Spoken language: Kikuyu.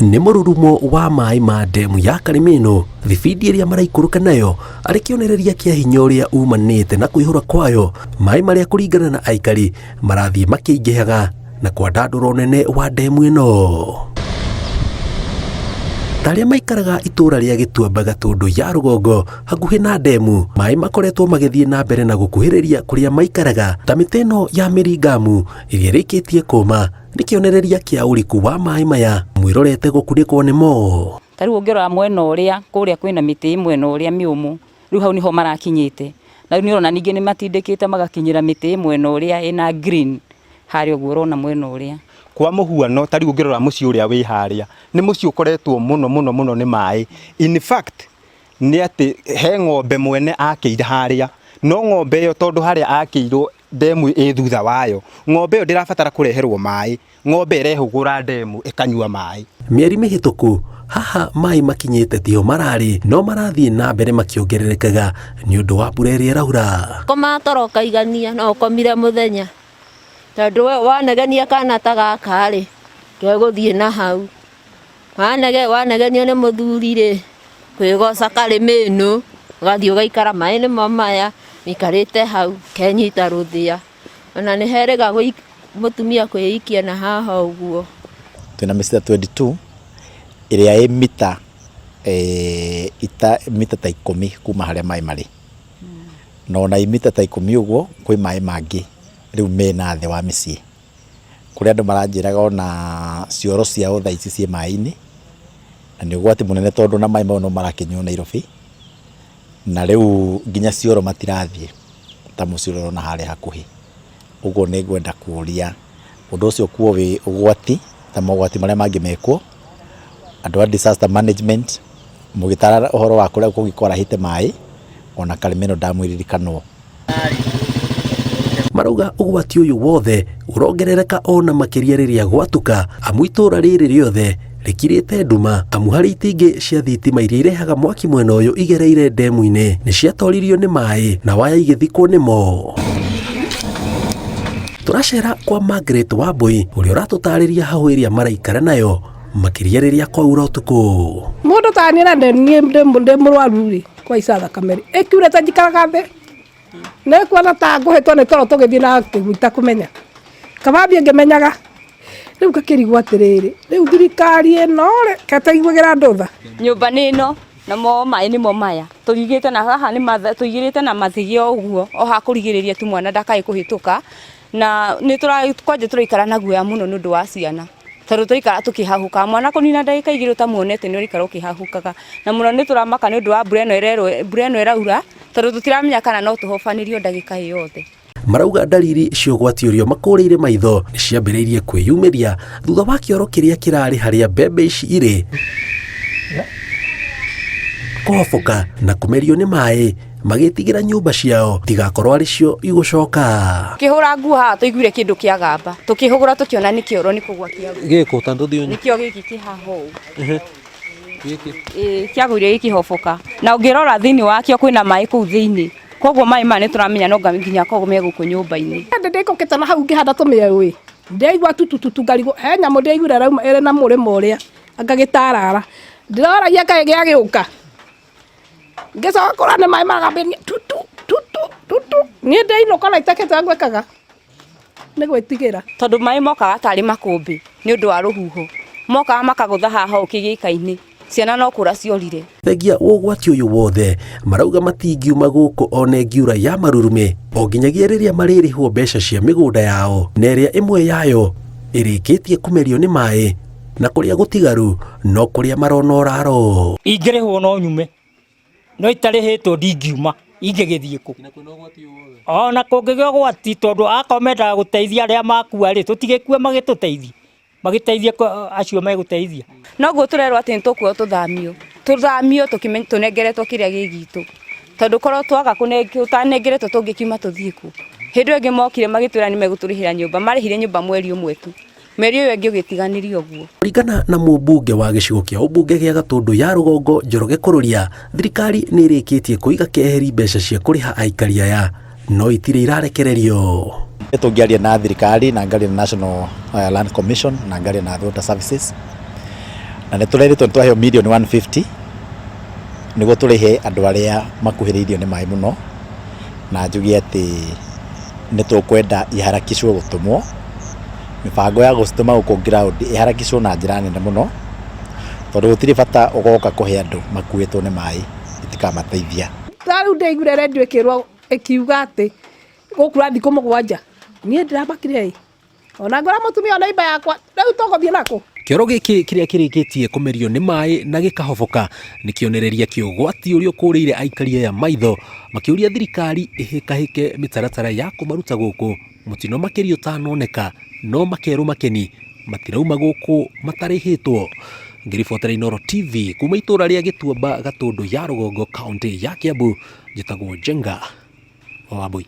Nĩ mũrurumo wa maĩ ma ndemu ya Karĩmĩnũ, thibindi ĩrĩa maraikũrũka nayo arĩ kĩonereria kĩa hinya ũrĩa umanĩte na kũihũra kwayo, maĩ marĩa kũringana na aikari marathiĩ makĩingĩhaga na kwandandũra ũnene wa ndemu ĩno. Ta arĩa maikaraga itũũra rĩa Gĩtuamba Gatũndũ ya rũgongo hakuhĩ na ndemu, maĩ makoretwo magĩthiĩ na mbere na gũkuhĩrĩria kũrĩa maikaraga ta mĩtĩ ĩno ya mĩringamu ĩrĩa ĩrĩkĩtie kũma nĩ kĩonereria kĩa ũriku wa maĩ maya mwĩrorete gũkunĩkwo nĩmo. Ta rĩu ũngĩrora mwena ũrĩa kũrĩa kwĩna mĩtĩ ĩ mwena ũrĩa mĩũmũ, rĩu hau nĩho marakinyĩte. Na rĩu nĩ ũrona ningĩ nĩ matindĩkĩte magakinyĩra mĩtĩ ĩ mwena ũrĩa ĩna green harĩa ũguo ũrona mwena ũrĩa. Kwa mũhuano ta rĩu ũngĩrora mũciĩ ũrĩa wĩ harĩa, nĩ mũciĩ ũkoretwo mũno mũno mũno nĩ maĩ. In fact nĩ atĩ he ng'ombe mwene akĩire harĩa, no ng'ombe ĩyo tondũ harĩa akĩirwo ndemu ĩ thutha wayo, ng'ombe ĩyo ndĩrabatara kũreherwo maĩ, ng'ombe ĩrehũgũra ndemu ĩkanyua maĩ. Mĩeri mĩhĩtũku, haha maĩ makinyĩte tiho mararĩ no marathiĩ na mbere makĩongererekaga nĩ ũndũ wa mbura ĩrĩa ĩraura. Koma toro ũkaigania no ũkomire mũthenya tondũ we wanegenia kana ta gaka rĩ, kegũthiĩ na hau. Wanegenio nĩ mũthuri rĩ, kwĩgoca karĩ mĩnũ, ũgathiĩ ũgaikara maĩ nĩmo maya, ũikarĩte hau kenyita rũthĩa. Ona nĩ herĩga mũtumia kwĩikia na haha ũguo. Twĩna mĩciĩ ta 22 ĩrĩa ĩ mita mita ta ikũmi kuma harĩa maĩ marĩ. Na ona ĩ mita ta ikũmi ũguo kwĩ maĩ mangĩ rĩu mena thĩ wa mĩciĩ. Kũrĩ andũ maranjĩraga ona cioro ciao thaa ici ciĩ maĩ-inĩ, na nĩ ũgwati mũnene tondũ ona maĩ mau no marakĩnyuo Nairobi, na rĩu nginya cioro matirathiĩ ta mũciĩ ũrĩa ũrona harĩa hakuhĩ. Ũguo nĩ ngwenda kũria ũndũ ũcio ũkorwo wĩ ũgwati ta mogwati marĩa mangĩ mekwo, andũ a disaster management mũgĩtara ũhoro wa kũrĩa kũngĩ kwarahĩte maĩ, ona Karĩmĩno ndamu ĩririkanwo. Marauga ũgwati ũyũ wothe ũrongerereka ona makĩria rĩrĩa gwatuka amu itũũra rĩrĩ rĩothe rĩkirĩte nduma amu harĩ itingĩ cia thitima iria irehaga mwaki mwena ũyũ igereire ndemu-inĩ nĩ ciatoririo nĩ maĩ na waya igĩthikwo nĩmo. Tũracera kwa Margaret Wambui ũrĩa ũratũtarĩria hau ĩrĩa maraikara nayo makĩria rĩrĩa kwaura ũtukũ. Mũndũ ta niĩ na niĩ ndĩ mũrwaru rĩ, kũhaica thakame rĩ, ĩkiurĩte njikaraga thĩ nĩ kuona ta ngũhĩtwo nĩ toro tũgĩthiĩ na kĩguũ itakũmenya. Kaba thiĩ ngĩmenyaga. Rĩu ngakĩrigwo atĩrĩrĩ, rĩu thirikari ĩno rĩ, kaĩ ĩtaiguagĩra andũ tha? Nyũmba nĩ ĩno namo maĩ nĩmo maya tũigĩte na haha nĩ tũigĩrĩte na mathĩgĩ o ũguo o ha kũrigĩrĩria tu mwana ndakae kũhĩtũka na nĩ tũra kwanja tũraikara na guoya mũno nĩ ũndũ wa ciana. Tondũ twaikara tũkĩhahũkaga mwana kũnina ndagĩka igĩrĩ ũtamuonete nĩ ũraikara ũkĩhahũkaga. Na mũno nĩ tũramaka nĩ ũndũ wa mbura ĩno ĩrerwo mbura ĩno ĩraura tondũ tũtiramenya kana no tũhobanĩrio ndagĩka ĩ yothe. Marauga ndariri cia ũgwati ũrĩa ũmakũrĩire maitho nĩ ciambĩrĩirie kwĩyumĩria thutha wa kĩoro kĩrĩa kĩrarĩ harĩa mbembe ici irĩ kũhoboka na kũmerio nĩ maĩ magĩtigĩra nyũmba ciao tigakorwo arĩ cio igũcoka. Tũkĩhũra nguo haha tũiguire kĩndũ kĩagamba, tũkĩhũgũra tũkĩona nĩ kĩoro nĩ kũgwa kĩagũire. Gĩkũ ta ndũthiĩ ũnyue. Nĩkĩo gĩkĩ kĩ haha ũũ. Gĩkĩ. Ĩĩ kĩagũire gĩkĩhoboka. Na ũngĩrora thĩinĩ wakĩo kwĩna maĩ kũu thĩinĩ. Koguo maĩ maya nĩtũramenya no nginya akorwo me gũkũ nyũmba-inĩ. Ndĩ ndĩkũkĩte na hau ngĩhanda tũmĩeũ ĩ, ndĩraigua tutututu ngarigwo he nyamũ ndĩraiguire ĩrauma ĩrĩ na mũrĩmo ũrĩa anga gĩtarara. Ndĩroragia kaĩ gĩagĩũka. Ngĩcoka kũrora nĩ maĩ maragambĩrĩria tutu tutu tutu. Niĩ ndĩinũka na itakĩte ngwĩkaga nĩ gwĩtigĩra. Tondũ maĩ mokaga tarĩ makũmbĩ nĩ ũndũ wa rũhuho. Mokaga makagũtha haha ũũ kĩgĩka-inĩ. Ciana no kũra ciorire. Thengia wa ũgwati ũyũ wothe, marauga matingiuma gũkũ ona ĩngiura ya marurumĩ o nginyagia rĩrĩa marĩrĩhwo mbeca cia mĩgũnda yao na ĩrĩa ĩmwe yayo ĩrĩkĩtie kũmerio nĩ maĩ na kũrĩa gũtigaru no kũrĩa marona ũraro. Ingĩrĩhwo no nyume, no itarĩhĩtwo ndingiuma, ingĩgĩthiĩ kũ? Ona kũngĩgĩa ũgwati tondũ akorwo mendaga gũteithia arĩa makua rĩ, tũtigĩkue magĩtũteithie, magĩteithie acio megũteithia. Noguo tũrerwo atĩ nĩ tũkuoywo tũthamio, tũthamio tũnengeretwo kĩrĩa gĩ gitũ, tondũ korwo twaga ũtanengeretwo tũngĩkiuma tũthiĩ kũ? Hĩndĩ ĩyo ĩngĩ mokire magĩtwĩra nĩ megũtũrĩhĩra nyũmba, marĩhire nyũmba mweri ũmwe tu. Mĩeri ĩyo ĩngĩ ũgĩtiganĩria ũguo. Kũringana na mũmbunge wa gĩcigo kĩa ũmbunge gĩa Gatũndũ ya Rũgongo Njoroge Kũrũria, thirikari nĩ ĩrĩkĩtie kũiga keheri mbeca cia kũrĩha aikari aya no itirĩ irarekererio. Tũngĩaria na thirikari na ngaria na National Land Commission na ngaria na Water Services Na nĩ tũrerĩtwo nĩ twaheo mirioni 150 nĩguo tũrĩhe andũ arĩa makuhĩrĩirio nĩ maĩ mũno, na njuge atĩ nĩ tũkwenda iharakicwo gũtũmwo, mĩbango ya gũcitũma gũkũ ground ĩharakicwo na njĩra nene mũno, tondũ gũtirĩ bata ũgoka kũhe andũ makuĩtwo nĩ maĩ, itikamateithia. Ta rĩu ndaiguire rendio ĩkĩrwo ĩkiuga atĩ gũkura thikũ mũgwanja, niĩ ndĩramakire ĩ, ona ngora mũtumia wa neighbor yakwa, rĩu tũgũthiĩ nakũ? Kĩoro gĩkĩ kĩrĩa kĩrĩkĩtie kũmerio nĩ maĩ na gĩkahoboka nĩ kĩonereria kĩa ũgwati ũrĩa ũkũrĩire aikari aya maitho makĩũria thirikari ĩhĩkahĩke mĩtaratara ya kũmaruta gũkũ mũtino makĩria ũtanoneka no makerwo makeni matirauma gũkũ matarĩhĩtwo. Ngĩribotera Inooro TV kuma itũra rĩa Gĩtuamba Gatũndũ ya Rũgongo kaũntĩ ya Kiambu, njĩtagwo Njenga wa Wambui.